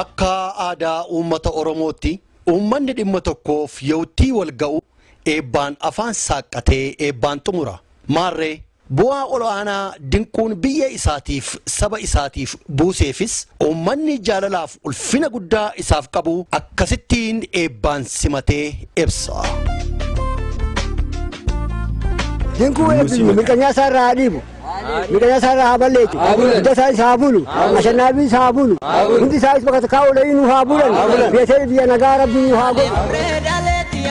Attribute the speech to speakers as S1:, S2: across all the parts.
S1: Akka aadaa uummata Oromootti uummanni dhimma tokkoof yeewtii wal ga'u eebbaan afaan saaqqatee eebbaan xumura. Maarree bu'aa ol'aanaa dinquun biyya isaatiif saba isaatiif buuseefis uummanni jaalalaaf ulfina guddaa isaaf qabu akkasittiin eebbaan simatee ibsa.
S2: Dinquu eebbifnu mirqanyaa isaa irraa haa dhiibu. Mirqanyaa isaa irraa haa balleessu. Hidda isaa isaa haa bulu. Ashannaabii isaa haa bulu. Hundi isaas bakka takkaa oolanii nu haa bulan. Biyya ta'e biyya nagaa rabbi nu haa godhu.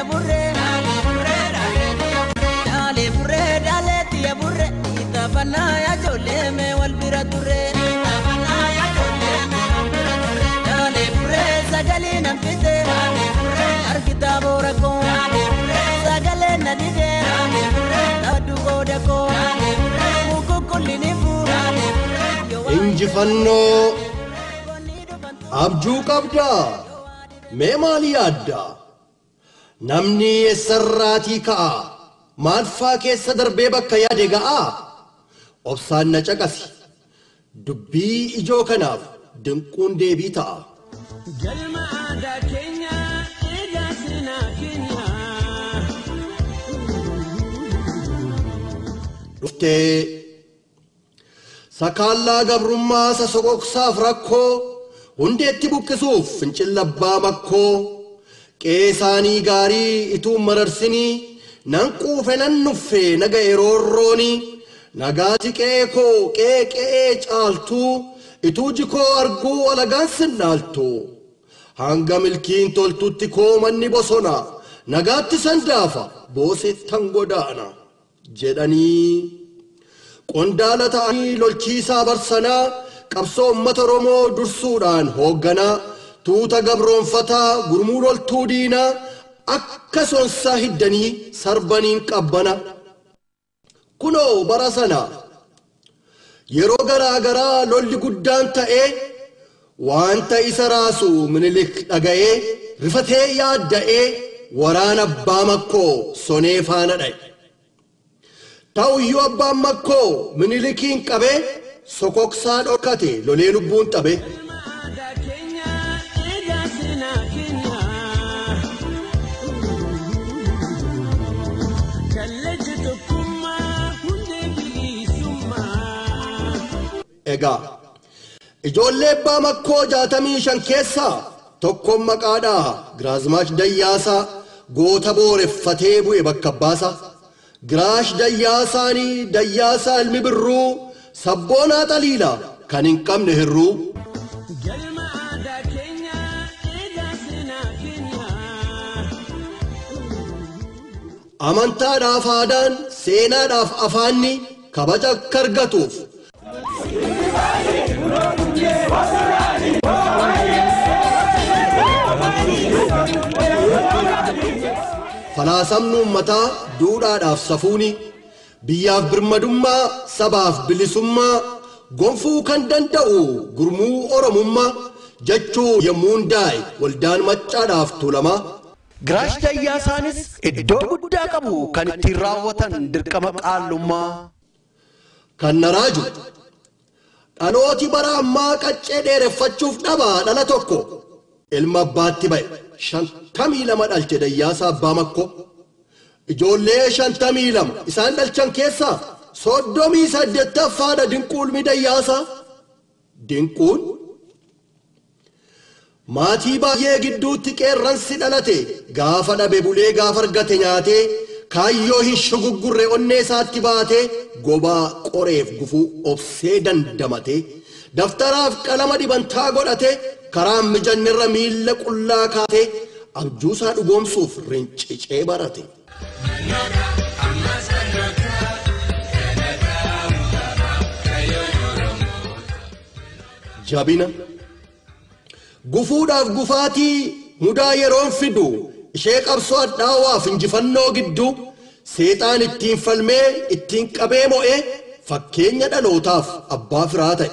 S3: Injifannoo abjuu qabdaa mee maal yaadda? Namni eessarraatii ka'a? Maalfaa keessa darbee bakka yaade ga'a? Obsaan na caqasi. Dubbii ijoo kanaaf dinquun deebii ta'a.
S4: Galma aadaa keenyaa eegaa seenaa keenyaa.
S3: Dhuftee sakaallaa gabrummaa sosoqoqsaaf rakkoo hundeetti buqqisuuf fincila abbaa makkoo qeesaanii gaarii ituu mararsinii nan quufe nan nuffe naga yeroorroonii nagaati qe'ee koo qe'ee qe'ee caaltuu ituu jikoo arguu alagaan sinnaaltu hanga milkiin toltutti koo manni bosona nagaatti sandaafa boosettan godaana jedhanii qondaala ta'anii lolchiisaa barsanaa qabsoo uummata Oromoo dursuudhaan hoogganaa tuuta gabroonfataa gurmuu loltuu diinaa akka sonsaa hiddanii sarbaniin qabbana. Kunoo bara sana yeroo garaa garaa lolli guddaan ta'ee wanta isa raasu Minilik dhaga'ee rifatee yaadda'ee waraana abbaa makkoo sonee faana dha'e. Ta'uyyuu abbaan makkoo Minilikiin qabee sokoksaa dhokate lolee lubbuun xabe.
S4: Galma aadaa keenyaa eegaa seenaa keenyaa. Kallacha tokkummaa hundee bilisummaa.
S3: Egaa ijoollee abbaa makkoo 65 keessaa tokkoon maqaadhaa Giraazmaash Dayyaasaa goota booreffatee bu'e bakka abbaasaa. Giraash Dayyaasaanii Dayyaasaa ilmi birruu sabboonaa xaliila kan hin qabne hirruu.
S4: Galma aadaa keenyaa eegaa seenaa keenyaa.
S3: Amantaadhaaf aadaan seenaadhaaf afaanni kabaja akka argatuuf. Falaasamni uummataa duudhaadhaaf safuuni biyyaaf birmadummaa sabaaf bilisummaa gonfuu kan danda'u gurmuu Oromummaa jechuu yommuu hundaa'e waldaan maccaadhaaf tuulamaa.
S1: Giraash Dayyaasaanis iddoo guddaa qabu kan ittiin raawwatan dirqama qaallummaa.
S3: Kan na raaju dhalooti bara ammaa qaccee dheereffachuuf dhabaa dhala tokko ilma abbaatti ba'e 52 dhalche Dayyaasaa abbaa makkoo. Ijoollee 52 isaan dhalchan keessaa 38ffaadha Dinquulmi Dayyaasaa. Dinquun maatii baay'ee gidduutti qeerransi dhalate gaafa dhabe bulee gaafa argate nyaatee kaayyoo hin shuguggurre onnee isaatti baatee gobaa qoreef gufuu obsee dandamate daftaraaf qalama dhibantaa godhate karaa mijannerra miilla qullaa kaatee abjuusaa dhugoomsuuf rincicee barate. Jabina gufuudhaaf gufaatii mudaa yeroon fidu ishee qabsoo hadhaawwaaf injifannoo gidduu seexaan ittiin falmee ittiin qabee mo'ee fakkeenya dhalootaaf abbaa firaa ta'e.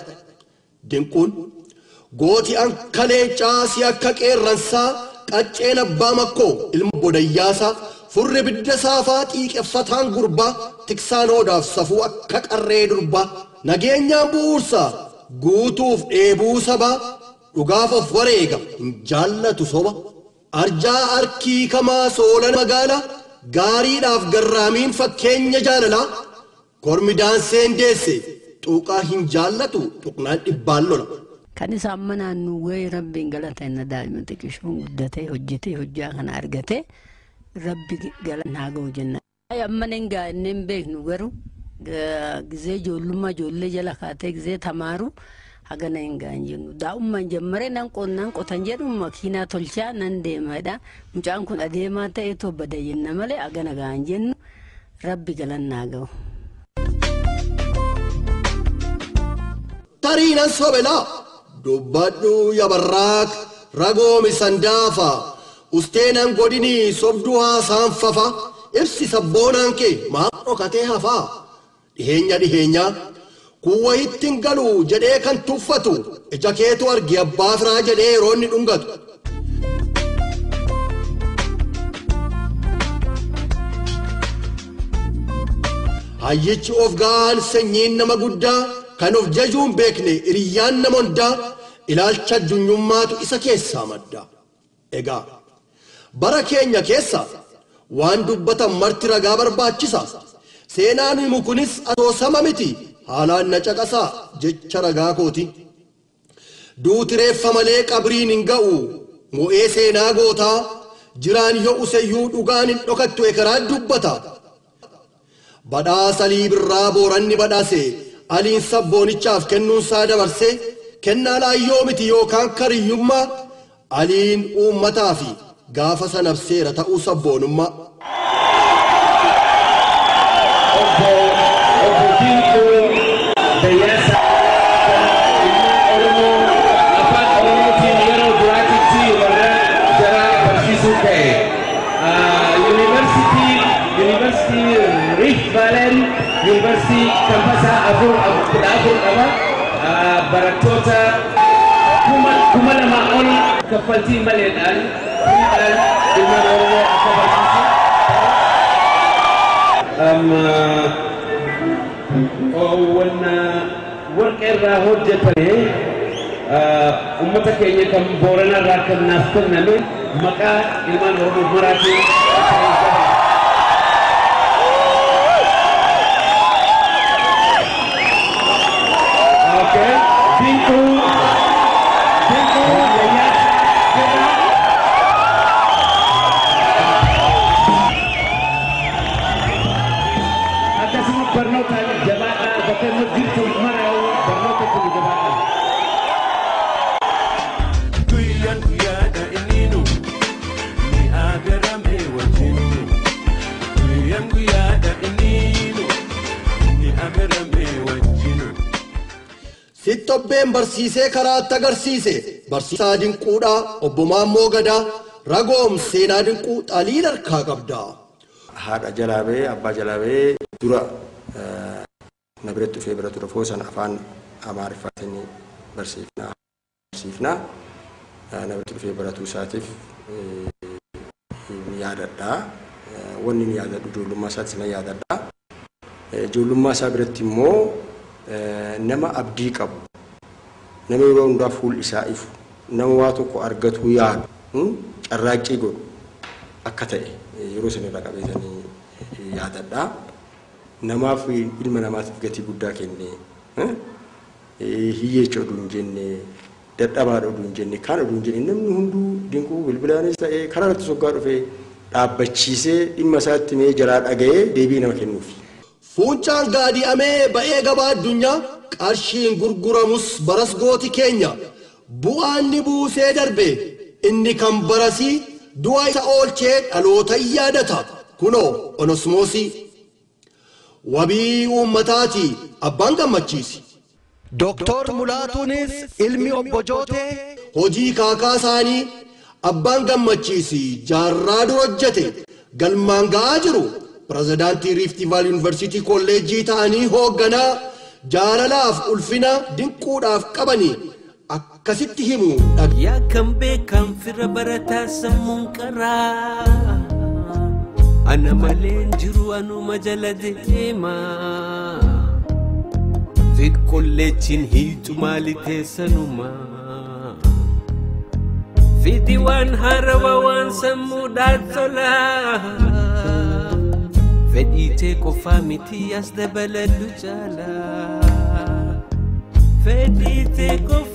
S3: Dinquun gooti anka leencaa si akka qeerransaa qacceen abbaa makkoo ilma bodayyaasaa furri bidda saafaa xiiqeffataan gurbaa tiksaan hoodaaf safuu akka qarree durbaa nageenyaan bu'uursaa guutuuf dheebuu sabaa Dhugaaf of wareega hin jaallatu soba. Arjaa arkii kamaa soolan magaala gaariidhaaf garraamiin fakkeenya jaalalaa. Kormi daanseen deesse xuuqaa hin jaallatu tuqnaan dhibbaan lola.
S5: Kan isaan manaan nu ga'e rabbiin galata inni daa'ima xiqqishuun guddatee hojjetee hojjaa kana argatee rabbi galata naa ga'u jenna. Amma hin gaa'inne hin beeknu garuu gizee ijoollummaa ijoollee jala kaatee gizee tamaaru hagana hin gaa'in jennu. Daa'ummaan jammaree nan qonnaan qotan jedhu makiinaa tolchaa nan deemadha. Mucaan kun adeemaa ta'ee tobbada jenna malee hagana gaa'in jennu rabbi galanna naa ga'u.
S3: Tarii nan sobelaa dubbadhu yabarraaq ragoomi sandaafa usteenan godinii sobduu haasaan fafa ibsi sabboonaan kee maaf dhokatee hafaa dhiheenya dhiheenyaa kun wayitti hin galu jedhee kan tuffatu ija keetu argi abbaa firaa jedhee yeroo inni dhungatu. Hayyichi of ga'aan sanyiin nama guddaa kan of jajuun beekne hiriyyaan nama hundaa ilaalcha addunyummaatu isa keessaa madda. Egaa bara keenya keessa waan dubbatan marti ragaa barbaachisa. Seenaan himu kunis asoosama miti haalaan na caqasaa jecha ragaa kooti. Duuti reeffa malee qabriin hin ga'u mo'ee seenaa gootaa jiraan yoo useyyuu dhugaan hin dhokattu ekeraa dubbata. Badhaasa Alii Birraa Booranni badhaase Aliin sabboonichaaf kennuunsaa dabarse kennaa laayyoo miti yookaan kariyyummaa Aliin uummataa fi gaafa sanabseera ta'uu sabboonummaa.
S6: Obbo Dinquu Dayyaasa Oromoo afaan Oromootiin yeroo duraatitti warra jaraa barsiisuu ka'e. Yuunivarsiitii Rift Valley Yuunivarsiitii kampasa 14 qaba. Barattoota 2000 ol kaffaltii maleedhaan firiidhaan ilmaan Oromoo akka barsiisu. Wanna warqee irraa hojjetame uummata keenya kan Booranaa irraa kan naaf kenname maqaa ilmaan Oromoo maraatiin. Okay. Dinquu Dayyaasa jedhama. Akkasuma barnoota jabaadhaa bakka inni jirtu maraa'u barnoota kun jabaadhaa.
S4: Guyyaan guyyaadha inninu ni agarame wajjinu. Guyyaan guyyaadha inninu ni agarame wajjinu.
S3: Sittobbeen barsiisee karaatti agarsiise barsiisaa Dinquudhaa obbo Maammoo Gadaa ragoom seenaa Dinquu xaliin harkaa qabda.
S7: Haadha jalaa ba'ee abbaa jalaa ba'ee dura na biratti dhufee bira ture foosan afaan Amaariffaatiin barsiifnaa. Na biratti dhufee baratuu isaatiif ni yaadadha. Wanni ni yaadadhu ijoollummaa isaatis na yaadadha. Ijoollummaa isaa biratti immoo nama abdii qabu, nama yeroo hundaa fuulli isaa ifu, nama waa tokko argatu yaadu, carraaqqii godhu akka ta'e yeroo sana irraa qabeetanii yaadadha. Namaaf ilma namaatiif gatii guddaa kenne, hiyyeecha oduu hin jenne, dadhabaadha oduu hin jenne, kaan oduu hin jenne, namni hunduu Dinquu bilbilaanis ta'ee karaa irratti soggaa dhufee dhaabbachiisee dhimma isaatti mee jalaa dhaga'ee deebii nama kennuufi.
S3: Fuuncaan gaadi'amee ba'ee gabaa addunyaa qarshiin gurguramus baras gooti keenya bu'aan ni buusee darbe inni kan barasii du'a isa oolchee dhaloota yaadata kunoo onosmoosii wabii uummataati abbaan gammachiisi.
S1: Dooktor Mulaatuunis ilmi obbo Jootee
S3: hojii kaakaa isaanii abbaan gammachiisi jaarraa dura hojjete galmaan ga'aa jiru. Pirezidaantii Rift Valley Yuunivarsiitii Kolleejjii ta'anii hoogganaa jaalalaaf ulfina dinquudhaaf qabanii akkasitti himu.
S4: Yaa kan beekan fira barataa sammuun qaraa ana malee hin jiru anuma jala deema. Xiqqolleechiin hiitu maali teessanuma. Fidi waan haarawaa waan sammuudhaan tolaa. Fedhii tee qofaa miti as dabaladhu caalaa. Fedhii tee qofaa.